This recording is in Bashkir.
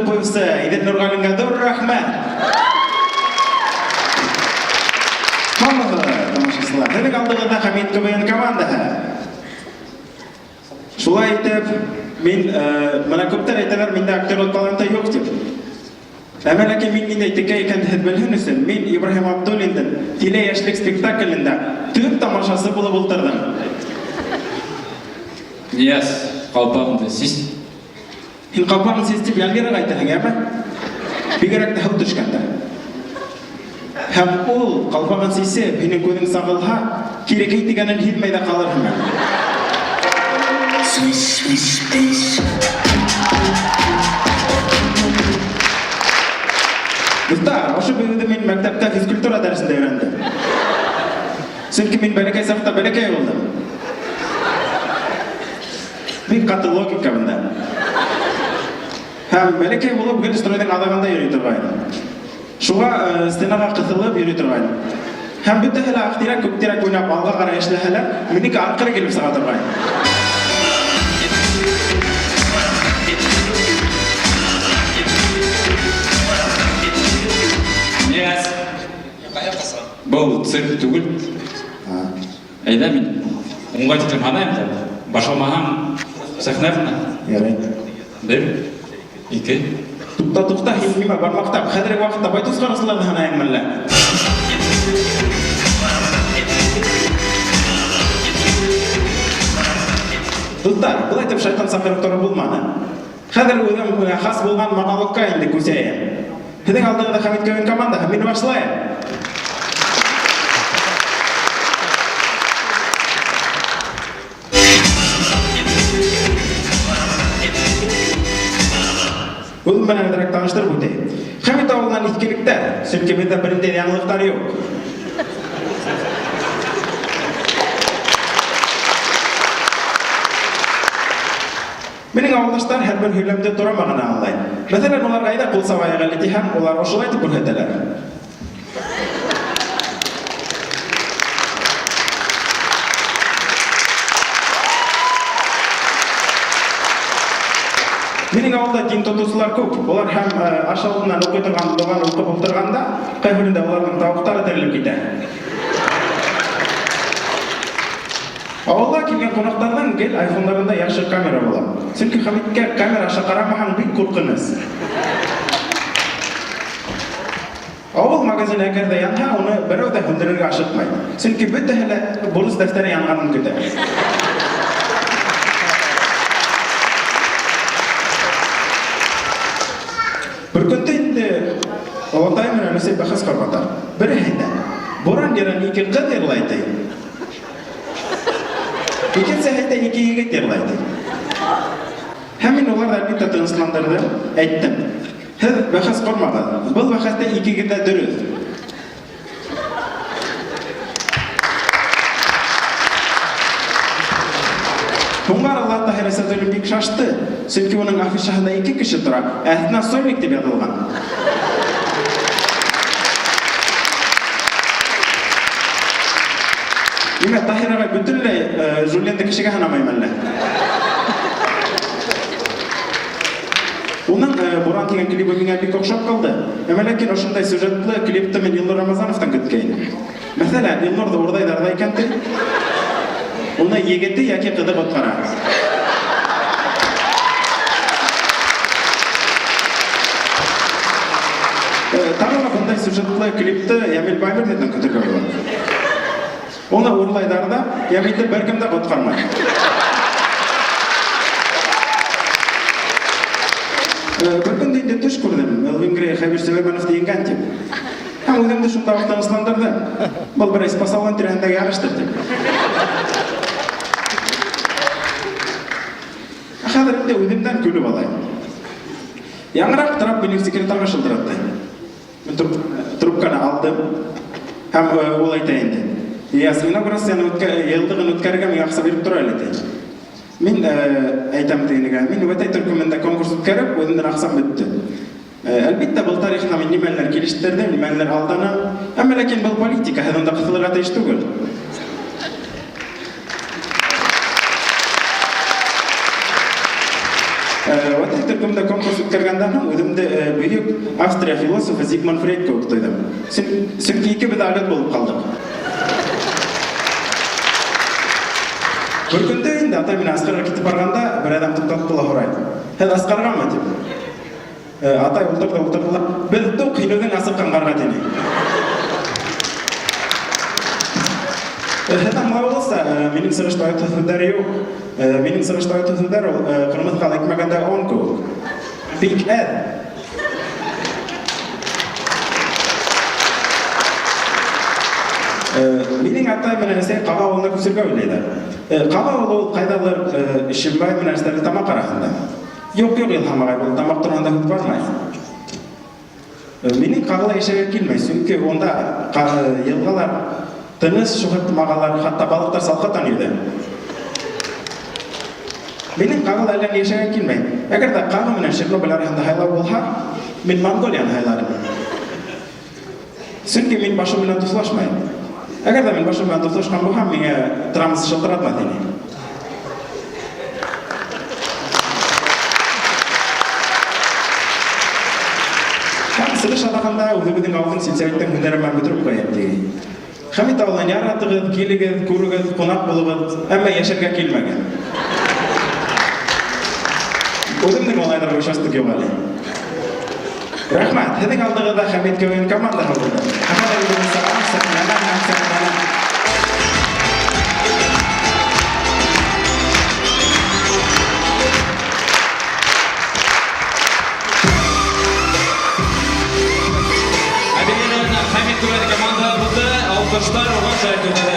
төркөмдө ҡуйыусы Иҙел Нурғәлингә ҙур рәхмәт. Һаумыһығыҙ, тамашасылар. Һеҙҙең алдығыҙҙа Хәмит КВН командаһы. Шулай итеп, мин менә күптәр әйтәләр, миндә актерлык таланты юҡ дип. Әмма ләкин мин ниндәй текә икәнне һеҙ белһен өсөн, мин Ибраһим Абдуллиндың Тиле яшьлек спектаклендә төп тамашасы булып ултырҙым. Нияз, калпагыңды сис. Һин калпагың сис дип Яльмираға әйтәһең, яме? Бигерәк тә һыу төшкәндә. Һәм ул калпагын сисеп, һинең күҙең сағылһа, кире кей тигәнен һиҙмәй ҙә ҡалырһың әле. Swish, swish, bish. Дуҫтар, ошо бейеүҙе мин мәктәптә физкультура дәресендә өйрәндем. Сөнки мин бәләкәй саҡта бәләкәй булдым. Бик ҡаты логика бында. Һәм бәләкәй булып гел стройҙың аҙағында йөрөй торғайным. Шуға стенаға ҡыҫылып йөрөй торғайным. Һәм бөтәһе лә аҡ тирәк, күк тирәк уйнап алға ҡарай эшләһәләр, минеке арҡыры килеп сыға торғайны. Нияз. Был цирк түгел. Әйҙә мин унға тиклем һанайым да. Башламаһаң, сәхнә генә. Ярай. Бер, ике. Туҡта, туҡта, һин нимә бармаҡтап, хәҙерге ваҡытта байтус ҡарасыларҙы һанайыңмы әллә? Дуҫтар, былай итеп шайтан саҡырып тороп булманы. Хәҙер үҙем хас булған монологка инде күсәйем. Һеҙҙең алдығыҙҙа Хәмит КВН командаһы, мин башлайым. Үҙем менән әҙерәк таныштырып үтәйем. Хәмит ауылынан иҫкелектәр, сөнки беҙҙә берендәй яңылыҡтар юҡ. Минең ауылдаштар һәр бер һөйләмде тура мәғәнә аңлай. Мәҫәлән, уларға әйҙә ҡул сабайыҡ әле тиһәң, улар ошолай тип күрһәтәләр. Минең ауылда дин тотоусылар күп. Улар һәм аш алдынан уҡый торған доғаны уҡып ултырғанда, ҡайһы берендә уларҙың тауыҡтары терелеп китә. Ауылға килгән ҡунаҡтарҙың гел айфондарында яҡшы камера була. Сөнки Хәмиткә камера аша ҡарамаһаң бик ҡурҡыныс. Ауыл магазины әгәр ҙә янһа, уны берәү ҙә һүндерергә ашыҡмай. Сөнки бөтәһе лә бурыс дәфтәре янғанын көтә. Бер көндө инде олатайым менән өләсәй бәхәс ҡабата. Береһе әйтә, Буран йырын ике ҡыҙ йырлай, ти. Икенсеһе әйтә, ике егет йырлай, ти. Һәм мин уларҙы, әлбиттә, тынысландырҙым, әйттем. Һеҙ бәхәс ҡормағыҙ. Был бәхәстә икегеҙ дә дөрөҫ. Һуңғы арала Таһир Әсәдуллин бик шашты, сөнки уның афишаһында ике кеше тора, ә өҫтөнә сольник тип яҙылған. Нимә, Таһир ағай бөтөнләй Жульенды кешегә һанамаймы әллә? Уның Буран тигән клибы миңә бик оҡшап ҡалды. Әммә ләкин ошондай сюжетлы клипты мин Илнур Рамазановтан көткәйнем. Мәҫәлән, Илнурҙы урҙайҙар ҙа икән ти. Уны егете йәки ҡыҙы ҡотҡара. Тағы ла бындай сюжетлы клипты Ямил Баймырҙиндан көтөргә була. Уны урлайҙар ҙа, Ямилде бер кем дә ҡотҡармай. Бер көндө инде төш күрҙем, Элвин Грей Хәбир Сөләймәновты еңгән тип. Һәм үҙемде шунда уҡ тынысландырҙым. Был бер Спасалон тирәһендәге ярыштыр тип. Ә хәҙер инде үҙемдән көлөп алайым. Яңыраҡ Трап минең секретарга шылтыратты. Мин трубканы алдым. Һәм ул әйтә инде. Ильяс, инаугурацияны йылдығын үткәрергә миңә аҡса биреп тор әле, ти. Мин әйтәм тегенегә, мин Үәтәй төркөмөндә конкурс үткәреп, үҙемдең аҡсам бөттө. Әлбиттә, был тарихта мин нимәлер килештерҙем, нимәлер алданым. Әммә ләкин был политика, һеҙ унда ҡыҫылырға тейеш түгел. Үәтәй төркөмө төркөмдә конкурс үткәргәндән һуң үҙемде бөйөк Австрия философы Зигмунд Фрейд кеүек тойҙом. Сөнки икебеҙ ҙә алйот булып ҡалдыҡ. Бер көндө инде атай менән Асҡарға китеп барғанда, бер әҙәм туҡтатты ла һорай: "Һеҙ Асҡарғамы?" тип. Атай ултырҙы, ултырҙы ла: "Беҙ туҡ, һин үҙең асыҡҡан ҡарға", тине. Һеҙ аңлауығыҙса, минең сығышта оятһыҙ һүҙҙәр юҡ. Минең сығышта оятһыҙ һүҙҙәр ул ҡырмыҫҡалы икмәгендә он кеүек. Бик әҙ. Минең атай менән әсәй Ҡаға ауылына күсергә уйлайҙар. Ҡаға ауылы ул ҡайҙалыр Ишембай менән Стәрлетамаҡ араһында. Юҡ, юҡ, Илһам ағай, был тамаҡ тураһында һүҙ бармай. Минең ҡағыла йәшәргә килмәй, сөнки унда йылғалар тыныс шуғып ағалар, хатта балыҡтар салҡатан йөҙә. Минең ҡағыла әллә ни йәшәгем килмәй. Әгәр ҙә Ҡағы менән Чернобыль араһында һайлау булһа, мин Монголияны һайлар инем. Сөнки мин башым менән дуҫлашмайым. Әгәр ҙә мин башым менән дуҫлашҡан булһам, миңә Трамс шылтыратмаҫ ине. Һәм сығыш аҙағында үҙебеҙҙең ауылдың сельсоветтың һөнәре менән бөтөрөп ҡуяйым, ти. Хәмит ауылын яратығыҙ, килегеҙ, күрегеҙ, ҡунаҡ булығыҙ, әммә йәшәргә килмәгеҙ. Үҙемдең малайҙарға участок юҡ әле. Рәхмәт, һеҙҙең алдығыҙҙа Хәмит КВН командаһы булды. Ә хәҙер инде мин сығам сәхнәнән һәм сәхнәнән. Ә билгеле, Хәмит КВН командаһы булды. Алҡыштар уға шулай.